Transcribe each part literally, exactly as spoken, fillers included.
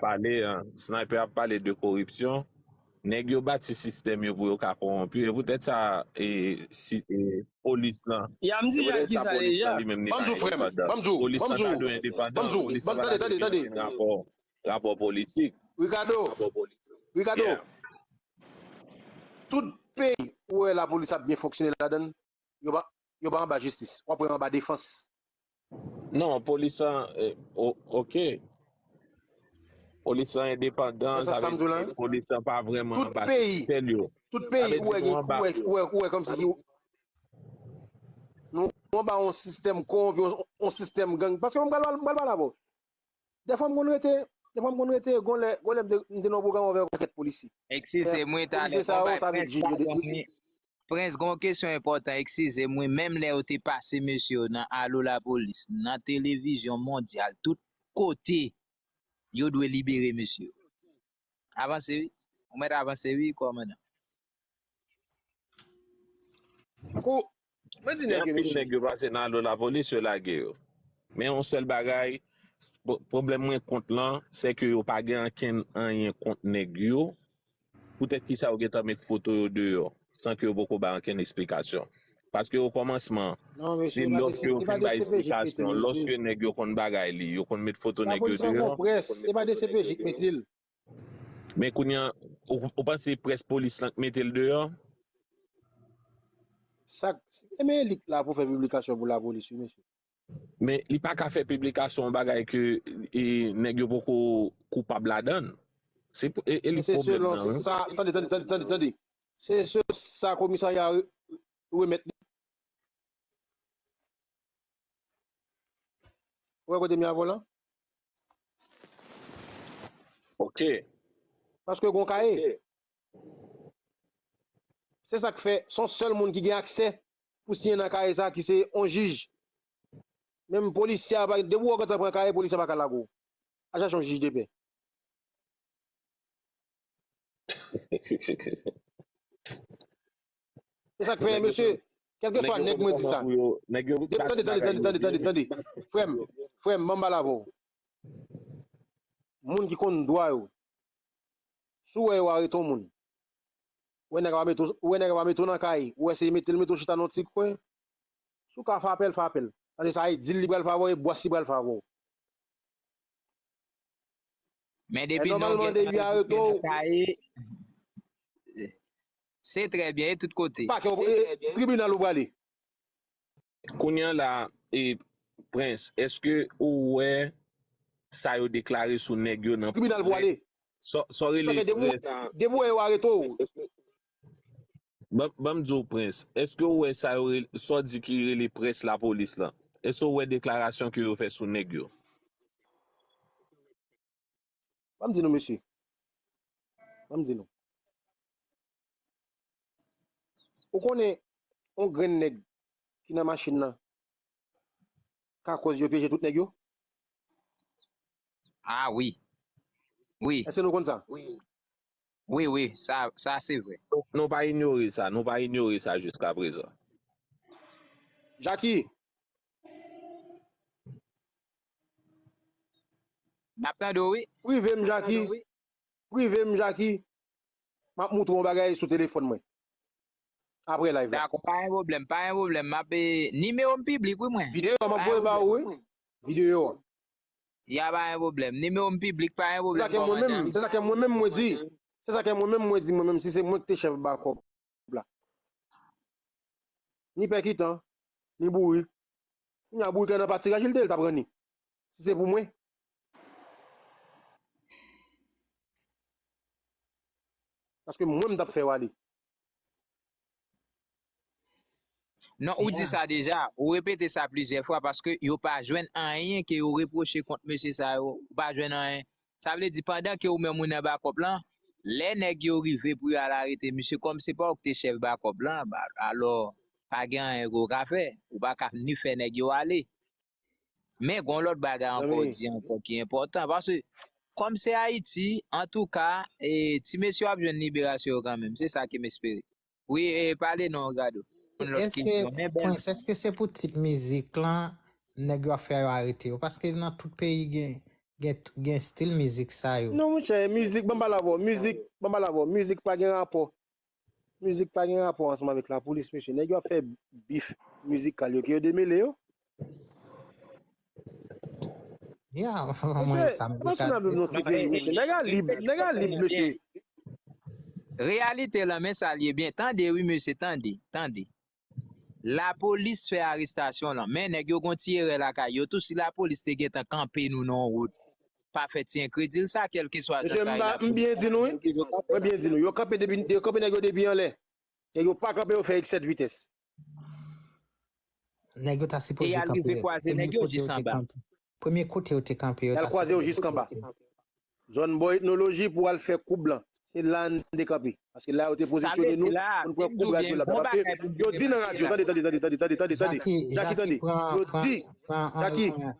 pale, an, Sniper ap pale de koripsyon. Nèg yo bati sistèm yo pou yo ka kowonpi. E poutèt sa, e, si, e, polis lan, Ya m di Jackie sa deja. Ban m di w, frè m, ban m di w, polis lan ta dwe endepandan. Polis lan pa ta dwe bezwen rapò, rapò politik. Ricardo, Ricardo, tout peyi ou wè lapolis ap byen fonksyone ladan l, yo pa, yo pa anba jistis. W ap wè yo anba defans. Non, polis lan, eh, o- oke. Polis lan endepandan, sa vle di polis lan pa vrèman anba sistèm yo. Tout peyi ou wè, ou wè, ou wè kòmsi nou anba yon sistèm kowonpi, yon sistèm gang. Paske mwen pral pale avè w. Dèfwa m konn rete, dèfwa m konn rete, gon lè, gon lè m te nan yon pwogram avè yon pakèt polisye. Eskize m, wi, talè, fò bay Prens, Prens, gon kesyon enpòtan, eskize m, wi, menm lè yo te pase mesye yo nan Alo Lapolis, nan televizyon mondyal, tout kote, yo dwe libere mesye yo. Avanse, wi. Ou mèt avanse, wi, kòmandan. Kou, mwen di nèg yo, mesye. Gen anpil nèg yo pase nan Alo Lapolis, yo lage yo. Men yon sèl bagay, pwoblèm mwen kont lan, se ke yo pa gen ankenn anyen kont nèg yo. Poutèt kisa yo gentan met foto yo deyò, san ke yo poko bay ankenn esplikasyon? Paske okòmansman, se lòske yo fin bay esplikasyon, lòske nèg yo konn bagay li, yo konn met foto nèg yo deyò. E pa de C P J k mete l. Men kounye a, ou, ou panse près polis lan k mete l deyò? Sa, e men elit la pou fè piblikasyon pou lapolis, wi, mesye. Men li pa ka fè piblikasyon yon bagay ke e, nèg yo poko koupab ladan l. Se e, e li k pwoblèm nan, wi. Tande, tande, tande, tande, tande. Se selon sa komisarya remèt li. Ou wè kote m ye avè w lan? Ok. Paske gon kaye. Se sa k fè, se yon sèl moun ki gen aksè pou siyen nan kaye sa ki se yon jij. Menm polisye a, depi w gentan pran kaye, polisye a pa ka lage w. Al chache yon jij de pè. Se sa k fè, mesye, kèlkeswa nèg mwen di sa. Tande, tande, tande, tande, tande, tande. Frè m, frè m, ban m pale avè w. Moun ki konn dwa yo, si w wè yo arete yon moun, ou wè nèg la mete w nan kay, ou wè se mete l mete w chita nan yon ti kwen, si w ka fè apèl, fè apèl. Paske sa e dil li pral fè avè w, e bwòs li pral fè avè w. Men depi non gentan nan kaye, se trè byen, e tout kote. Tribinal ou prale. Kounye a la, e, Prens, èske ou wè sa yo deklare sou nèg yo nan près? Tribinal ou prale. Sa w rele près? Depi w wè yo arete w. Ban m di w, Prens, èske ou wè sa yo, sa w di ki rele près lapolis lan? Èske ou wè deklarasyon ke yo fè sou nèg yo? Ban m di nou, mesye. Ban m di nou. Ou konnen yon grenn nèg ki nan machin nan ka koz yo pyeje tout nèg yo? Ah wi. Wi. Èske nou konn sa? Wi, wi, sa, sa se vre. Nou pa inyore sa, nou pa inyore sa jiska prezan. Jaki, N ap tande w, wi. Prive m, Jaki. Prive m, Jaki. M ap moutre w yon bagay sou telefòn mwen. Apre live la. Dakò, pa gen pwoblèm, pa gen pwoblèm. M ap, e, nimewo m piblik, wi, mwen. Videyo a, m ap voye ba ou, wi. Videyo a. Ya, pa gen pwoblèm. Nimewo m piblik, pa gen pwoblèm. Se sa ke mwen menm, se sa ke mwen menm mwen di. Se sa ke mwen menm mwen di, mwen menm, si se mwen ki te chèf bakòp la. Ni pèkitan, ni bourik. Kounye a bourik la nan patiraj li te ye, l t ap ranni. Si se pou mwen. Paske mwen m t ap fè yo ale. Non, ou di sa deja, ou repete sa plizyè fwa paske yo pa jwenn anyen ke yo repwoche kont mesye sa yo, ou pa jwenn anyen. Sa vle di pandan ke ou menm ou nan bakòp lan, lè nèg yo rive pou yo al arete misye, kòm se pa ou ki te chèf bakòp lan, ba, alò, pa gen anyen ke w ka fè. Ou pa ka ni fè nèg yo ale. Men gon lòt bagay ankò w di ankò ki enpòtan. Paske, kòm se Ayiti, antouka, e, ti mesye yo ap jwenn liberasyon yo kanmenm. Se sa ke m espere. Wi, e, pale non, Gado. Yon lòt kesyon. Men bèl. Prince, èske se pou tit mizik lan, nèg yo ap fè yo arete yo? Paske nan tout peyi gen Gen, gen stil mizik sa yo. Non, monchè, mizik, ban m pale avè w. Mizik, ban m pale avè w. Mizik pa gen rapò. Mizik pa gen rapò ansanm avèk lapolis, mesye. Nèg yo ap fè bif mizikal yo, ke yo demele yo. Ya, mwen, sa m Mesye, e pa sou nan menm non ti peyi, mesye. Nèg a lib, nèg a lib, mesye. Reyalite lan, men sa l ye byen. Tande wi, mesye, tande, tande. Lapolis fè arestasyon lan, men nèg yo gon ti erè lakay yo tou. Si lapolis te gentan kanpe nou nan yon wout, pa fè ti enkredil sa, kèlkeswa jan Mesye, sa m ye, pa, m byen di nou, wi. Mwen byen di nou. Yo kanpe depi, yo kanpe nèg yo depi anlè. Nèg yo pa kanpe, yo fè eksè de vitès. Nèg yo ta e sipoze y al rive kanpe. Kwaze Premye nèg yo kote yo te jisanba. kanpe. Premye kote yo te kanpe, yo Y al ta kwaze yo sipoze jiskanba. kanpe. Zòn bò etnoloji pou al fè koub lan. Se la n te kanpe. Paske la yo te Sa vle pozisyone di nou la, pou n si pran m di w koub la gen yo la. bon Paske bagay pou m yo te di nan rematye radyo, la. Tande, tande, tande, tande, tande, tande. Jackie, Jackie, Jackie, tande. pran, Yo pran, di, pran,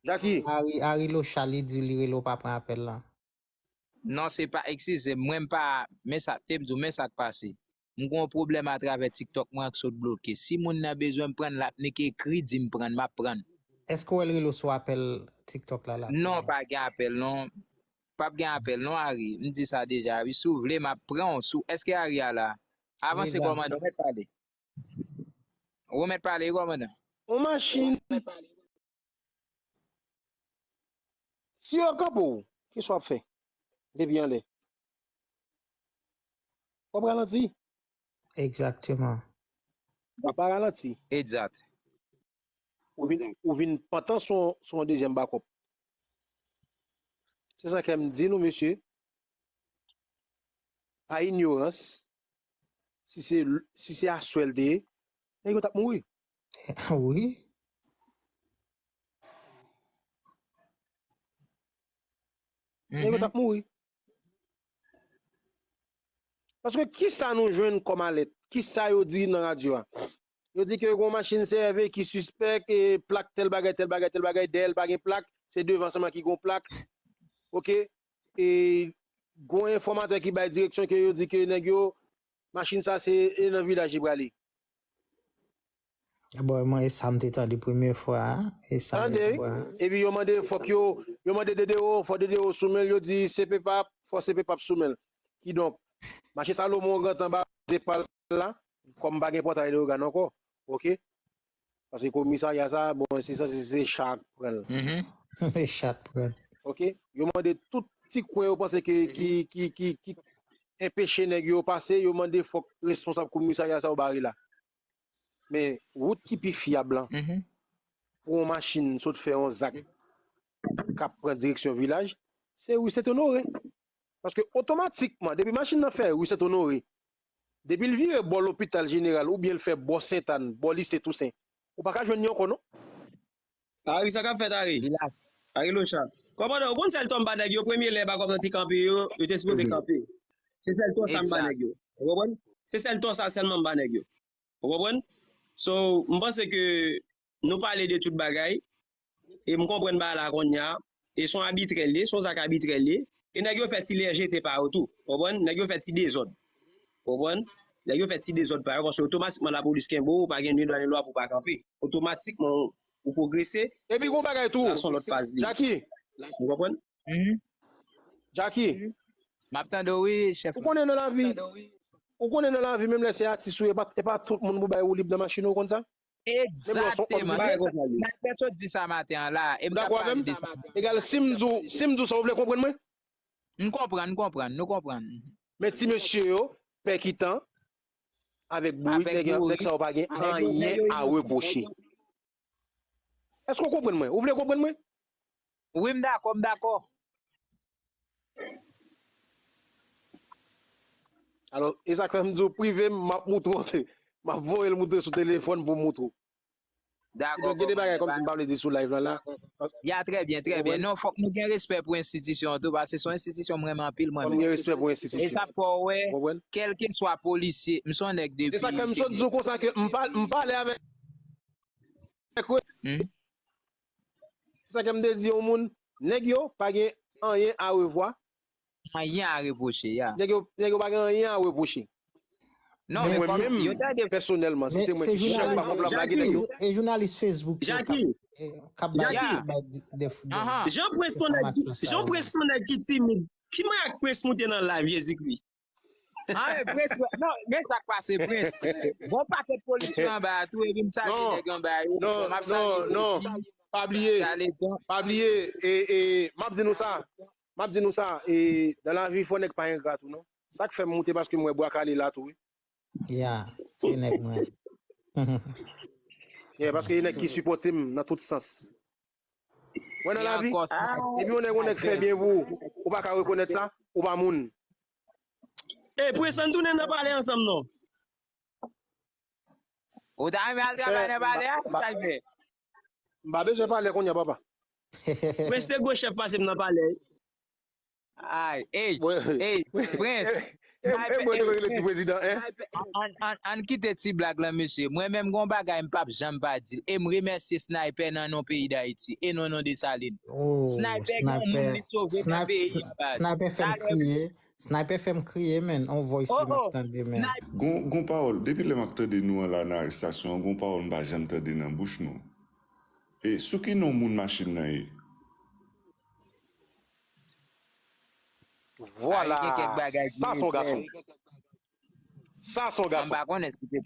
Jackie, Ari, Ari Locha, li di li rele w pa pran apèl lan. Non, se pa, eskize m, mwen m pa, men sa, te m di w, men sa k pase. M gon pwoblèm atravè TikTok mwen k sot bloke. Si moun nan bezwen m prann, l ap nik ekri, di m prann, m ap prann. Èske w wè l rele w sou apèl TikTok la, la? Non, pa gen apèl, non. P ap gen apèl, non, Ari. M di sa deja, wi. Si w vle, m ap pran w. Sou, èske Ari a la? Avanse, kòmandan, w mèt pale. Ou mèt pale, wi, kòmandan. On machin. Si yo kanpe w, kisa w ap fè? Depi anlè. W ap ralanti. Egzakteman. W ap pa ralanti. Egzat. Ou vin, ou vin pantan sou, sou yon dezyèm bakòp. Se sa ke m di nou, mesye. Pa inyorans, si se, si se aswè l te ye, nèg yo t ap mouri. Wi. Nèg yo t ap mouri. Paske kisa nou jwenn kòm alèt? Kisa yo di nan radyo a? Yo di ke gon machin C R V ki sispèk, e plak tèl bagay, tèl bagay, tèl bagay, dèyè l pa gen plak, se devan sèlman ki gon plak. Oke? E gon enfòmatè ki bay direksyon ke yo di ke nèg yo, machin sa se e nan vilaj li prale. Bon, mwen, e sa m te tande premye fwa, a. E sa m te Tande, tande. Epi yo mande fòk yo, yo mande D D O, fò D D O sou men l, yo di se pepap, fò se pepap sou men l. Kidonk, mache Salomon Grant anba depal la, kòm pa gen pòtay Leyogàn ankò, oke? Paske komisarya sa, bon, se sanse se cha k pran l. Mhm. Chat pran. Oke? Yo mande tout ti kwen yo panse ke, ki, ki, ki, ki enpeche nèg yo pase, yo mande fòk responsab komisarya sa yo bare la. Men, wout ki pi fyab lan, Mhm. pou yon machin sot fè yon zak k ap pran direksyon vilaj, se ri Sent Onore. Paske otomatikman, depi machin nan fè ri Sent Onore, depi l vire bò lopital jeneral oubyen l fè bò Sentàn, bò lise Tousen, ou pa ka jwenn li ankò, non. Ari, sa k ap fèt, Ari? Vila. Ari Locha. Kòmandan, ou konn sèl tò m ba nèg yo, premye lè bakòp lan te kanpe yo, yo te sipoze kanpe. Se sèl tò sa m ba Egzak. Nèg yo. Ou konprann? Se sèl tò sa sèlman m ba nèg yo. Ou konprann? So, m panse ke nou pale de tout bagay, e m konprann bagay la kounye a, e se yon abitrè l ye, se yon zak abitrè l ye, e nèg yo fè ti lèjete pa yo tou. Ou konprann? Nèg yo fè ti dezòd. Ou konprann? Nèg yo fè ti dezòd pa yo, paske otomatikman lapolis kenbe w, ou pa gen ni dwa ni lwa pou w pa kanpe. Otomatikman, ou pwogrese, Epi gon bagay tou, la se yon lòt faz li. Jackie, Ou konprann? Mhm. Jackie, M ap tande w, wi, chèf ou mwen. konnen nan lavi, ou konnen nan lavi, menm lè se atis ou ye, e pa, e pa tout moun pou bay woulib nan machin ou, ou konn sa? Menm lè w se yon Egzakteman. òm Se de sa, Sniper sot di sa maten an la, e m t ap Dakò avè pale m? de sa maten. Egal, si m di w, si m di w sa, ou vle konprann mwen? M konprann, m konprann, nou konprann. Men ti mesye yo, pèkitan, avèk bourik, Avèk nèg yo, nèg bourik, sa yo pa gen nèg yo, nèg anyen yo a inosan, repwoche. nèg yo. Èske w konprann mwen? Ou vle konprann mwen? Wi, m dakò, m dakò. Alò, e sa k fè m di w prive m, m ap moutre w, m ap voye l moutre sou telefòn pou m moutre w. Dakò, Donk, gen de bagay kòmandan, kòmsi m pa vle di sou live lan la. Ya, trè byen, trè byen. Konprann? Non, fòk nou gen respè pou enstitisyon an tou, paske se yon enstitisyon m renmen anpil, mwen Fòk m menm. gen respè pou E enstitisyon. sa fè w wè, Konprann? kèlkeswa polisye, m se yon nèg E sa k fè m depi sot di w konsa ke m pa, m pale avèk Mhm. Se sa ke m te di yon moun, nèg yo pa gen anyen a revwa. Anyen a repwoche, ya. Nèg yo, nèg yo pa gen anyen a repwoche. Non, men mwen menm, pèsonèlman, si se mwen ki chèf, pa konn ap lage nèg yo. E jounalis Facebook yo k ap bay, k ap bay de, de, de enfòmasyon sa yo. Jan Prince se yon nèg ki, Jan Prince se yon nèg ki timid. Ki mannyè Prince moute nan live, Jezikri? Ah, e Prince, non, men sa k pase Prince. Gon pakèt polis yo anba a tou, epi m salye nèg anba yo. Non, non, non, pa bliye, pa bliye, e, e, m ap di nou sa, m ap di nou sa, e, dans la vie, fò nèg pa engra tou, non. Sa k fè m moute, paske m wè Bwa Kale la tou, wi. Ya, se nèg mwen. Yeah, paske e nèg ki sipòte m nan tout sans. Wè nan lavi, epi yon nèg, yon nèg fè byen pou ou, ou pa ka rekonèt sa, ou pa moun. E, Prince, ann tounen nan palè ansanm non. Ou ta renmen al travay nan palè a? Sa l fè? M pa bezwen palè kounye a, papa. Prince se gwo chèf pase m nan palè. Ay, ey, ey, Prince. Sniper, ey, Prince. Ann, ann, ann kite ti blag lan, mesye. Mwen menm gon bagay m p ap janm pa di l. E m remèsye Sniper nan non peyi Dayiti e nan non Desalin. Sniper gen moun li sove nan peyi a, baz. Sniper fè m kriye. Sniper fè m kriye, man. On voice li m ap tande, man. Gon, gon pawòl, depi lè m ap tande nou an la nan arestasyon an, gon pawòl m pa janm tande nan bouch nou. E sou ki non moun machin nan ye? Vwala. Sa se yon gason. Sa se yon gason. Mwen pa konnen si se.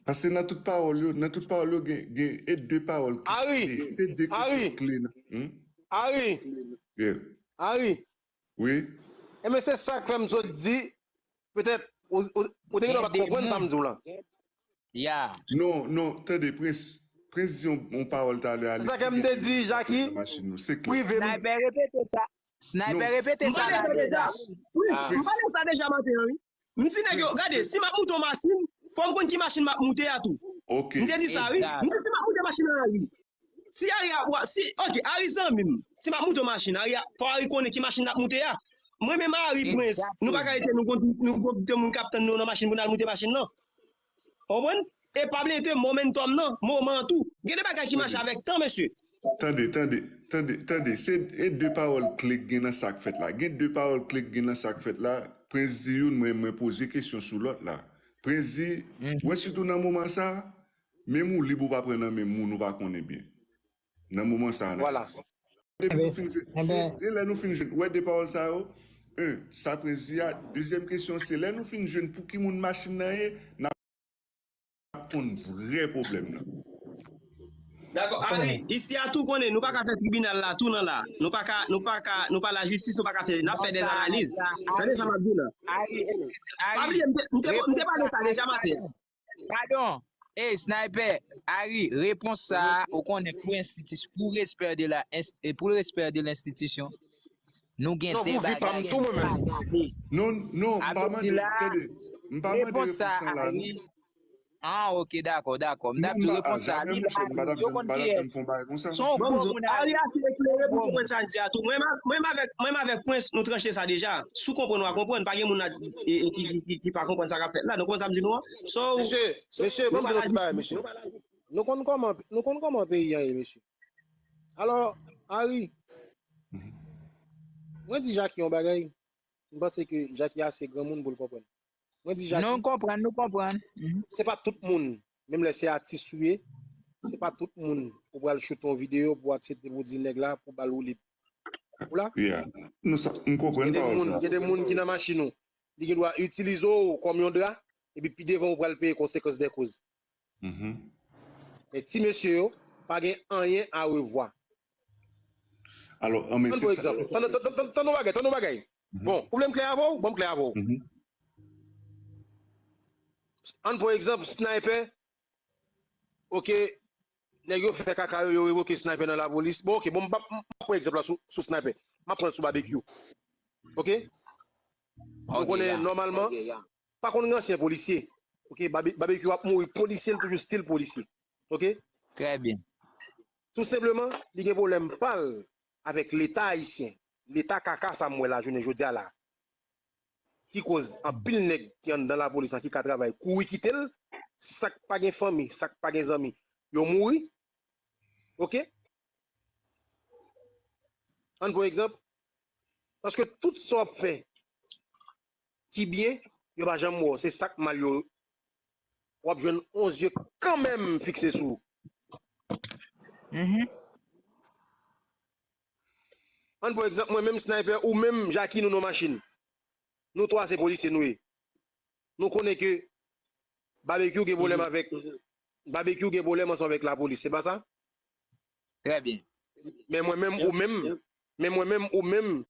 Paske nan tout pawòl yo, nan tout pawòl yo, gen, gen e de pawòl ki kle. Se de kesyon kle nan. Ari. Ari. Wi. Ebyen, se sa k fè m sot di, petèt, ou, ou, ou te gentan pa t konprann sa m di w lan. Ya. Non, non, tande, Prince. Prince di yon, yon pawòl talè a, li di gen moun ki nan machin nou. Se klè. Sniper repete sa. Sniper repete sa la deja. Wi, m pale sa deja maten an, wi. M di nèg yo, gade, si m ap moute yon machin, fò m konn ki machin m ap moute a tou. M te di sa, wi. M di si m ap moute machin nan lari. Si Ari ap, si, ok, Ari zanmi m. Si m ap moute yon machin, Ari, fò Ari konnen ki machin l ap moute a. Mwen menm Ari Prince, nou pa ka rete nou gon, nou gon de moun k ap tann nou nan machin pou n al moute machin nan. Ou konprann? E pa bliye tou, momentum nan, moman an tou. Gen de bagay ki mache avèk tan, mesye. Tande, tande, tande, tande. Se e de pawòl kle k gen nan sa k fèt la. Gen de pawòl kle k gen nan sa k fèt la. Prince di youn, mwen, mwen poze kesyon sou lòt la. Prince di, wè sitou nan moman sa, menm ou lib ou pa pran nan men moun ou pa konnen byen. Nan moman sa a, nan Ayiti. Depi nou fin jwenn, se, se lè nou fin jwenn, wè de pawòl sa yo, en, sa Prince di a, dezyèm kesyon, se lè nou fin jwenn pou ki moun machin nan ye, n ap konn vrè pwoblèm nan. Dakò, Ari, isi a tou konnen, nou pa ka fè tribinal la, tou nan la. Nou pa ka, nou pa ka, nou pa lajistis, nou pa ka fè, n ap fè dè analiz. Tande sa m ap di w la. Pa bliye, m te, m te, m te pale sa deja maten. Padon. Ey, Sniper, Ari, repons sa a, ou konnen pou enstitis-, pou respè de la, enst-, e pou respè de lenstitisyon, nou gen de bagay, gen de bagay. Non, non, m pa mande, tande, m pa mande repons lan la, non. Ah, ok, dakò, dakò. M t ap di repons sa a, li la, yo konn kiyès. Se yon gwo moun, Ari. Ari ase eklere pou konprann sa n di a tou. Mwen, mwen avèk, mwen avèk Prince, nou tranche sa deja. Si w konprann, w a konprann. Pa gen moun la, e, e, ki, ki, ki, ki pa konprann sa k ap fèt la. Nou konprann sa m di nou an? So, mesye, mesye, ban m di nou ti bagay, mesye. Nou konn kòman, nou konn kòman peyi an ye, mesye. Alò, Ari, mwen di Jackie yon bagay. M panse ke Jackie ase granmoun pou l konprann. Mwen di Jackie. Non, nou konprann, nou konprann. Se pa tout moun, menm lè se atis ou ye, se pa tout moun ou pral choute yon videyo pou aksepte pou di nèg la pou ba l woulib. Ou la? Yeah. Nou sa, m konprann pawòl sa. Gen de moun, gen de moun ki nan machin ou. Li gen dwa itilize w kòm yon dra, epi pi devan ou pral peye konsekans dè koz. Men ti mesye yo, pa gen anyen a revwa. Alò, an men se sa. Tann yon bagay, tann yon bagay. Bon, ou vle m klè avè w? Bon, m klè avè w. Ann pran egzanp, Sniper, ok, nèg yo fè kaka yo, yo revoke Sniper nan lapolis. Bon, ok, bon, m p ap, m p ap pran egzanp la sou, sou Sniper. M ap pran l sou Babekyou. Ok? Nou konnen nòmalman, pa konn gen ansyen polisye. Ok, Babe-, Babekyou ap mouri polisye, l toujou still polisye. Ok? Trè byen. Tou senpleman, li gen pwoblèm pa l avèk Leta ayisyen. Leta kaka sa m wè la jounen jodi a la. Ki koz anpil nèg ki anndan lapolis lan ki ka travay kouri kite l, sa k pa gen fanmi, sa k pa gen zanmi, yo mouri. Ok? Ann pran egzanp. Paske tout sa w ap fè ki byen, yo pa janm wè w. Se sa k mal yo. W ap jwenn yon zye kanmenm fikse sou ou. Mhm. Ann pran egzanp, mwen menm Sniper, ou menm Jackie, nou nan machin. Nou twa se polisye nou ye. Nou konnen ke Babekyou gen pwoblèm avèk Babekyou gen pwoblèm ansanm avèk lapolis, se pa sa? Trè byen. Men mwen menm ou menm, men mwen menm ou menm,